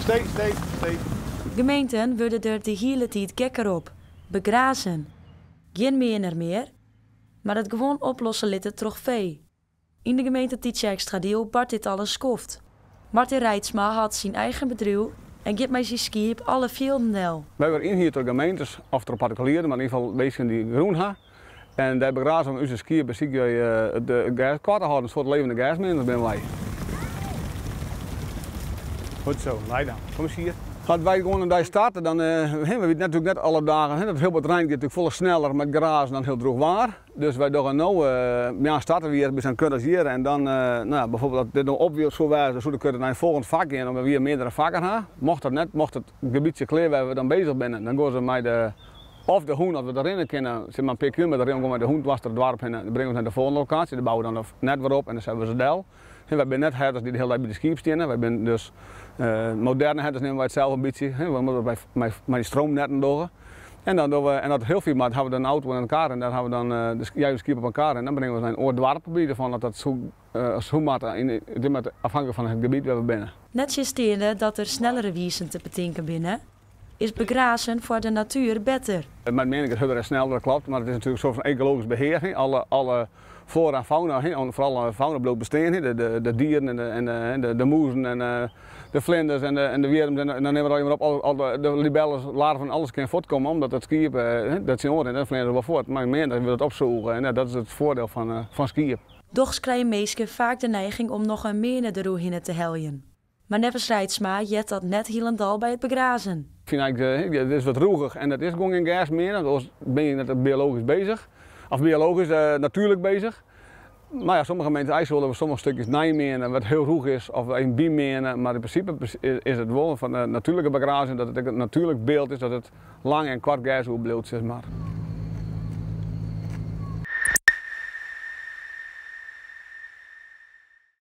Stee, stee, stee. Gemeenten wurde der de hiele tiid gekker op, begrazen. Gjin meaner mear, mar it gewoan oplosse litte troch fee. Yn de gemeente Tytsjerksteradiel bart dit al in skoft. Martin Reitsma hat syn eigen bedriuw en giet mei syn skiep alle fjilden del. Wy wurde ynhierd troch gemeentes of troch partikulieren, mar yn ieder gefal minsken dy't grûn ha. En dêr begraze we ús skiep, besykje wy it gers koart te hâlden, in soart levende gersmeaners binne wy. Goed zo, Leida, kom eens hier. As wy gewoan in dei starte, dan, we witte natuerlik net alle dagen, dat hiel bot reint giet natuerlik folle sneller mei it grazen dan hiel drûch waar. Dus wy dogge no, ja, starte we hjir by sa'n kudde as hjir en dan, no ja, bijvoorbeeld as dit no op soe wêze, dan soe de kudde nei in folgjend fak gean, omdat we hjir meardere fakken ha. Mocht dat net, mocht it gebietsje klear wêr't we dan bezich binne, dan gean se mei de, of de hûn, as we der rinne kinne, sis mar in pear kilometer rinne, gewoan mei de hûn dwars troch it doarp hinne, dan bringe we se nei de folgjende lokaasje, dêr bouwe we dan it net wer op en dan sette we se del. Wy binne net herders dy't de hiele dei by de skiep steane, wy binne dus moderne herders neame wy it sels in bytsje, we moatte dat mei dy stroomnetten dogge. En dan dogge we, en as it hiel fier moat, hawwe we dan in auto en in kar en dêr hawwe we dan de jage de skiep op in kar en dan bringe we se nei in oar doarp by wize fan as dat soe moatte, afhankelijk fan it gebiet wêr't we binne. Nettsjinsteande dat der snellere wizen te betinken binne, is begrazen foar de natuer better. Mei miening it hurder en sneller, dat klopt, mar it is natuerlik in soart fan ekologysk behear. Alle, alle flora en fauna, foaral de fauna bliuwt bestean, de, de dieren en de mûzen en de flinders en de wjirms en dan nimme we allegear mar op, al de libelles, larven, alles kin fuortkomme omdat it skiep dat tsjin oanrint en dan fleane se wol fuort. Mar meaner wurdt it opsûge en dat is it foardiel fan skiep. Dochs krije minsken faak de neiging om noch in meaner deroerhinne te heljen. Mar neffens Reitsma heart dat net hielendal by it begrazen. Ik fyn eigentlik, it is wat rûgich en it is gewoan gjin gers mear, want oars bin je net biologysk bezich. Of biologysk, natuerlik bezich. Mar ja, sommige minsken eisen wol dat we sommige stukjes nij meane wat hiel rûch is, of even bymeane. Mar yn prinsipe is it wol fan de natuerlike begrazing dat it ek in natuerlik byld is, dat it lang en koart gers oerbliuwt, sis mar.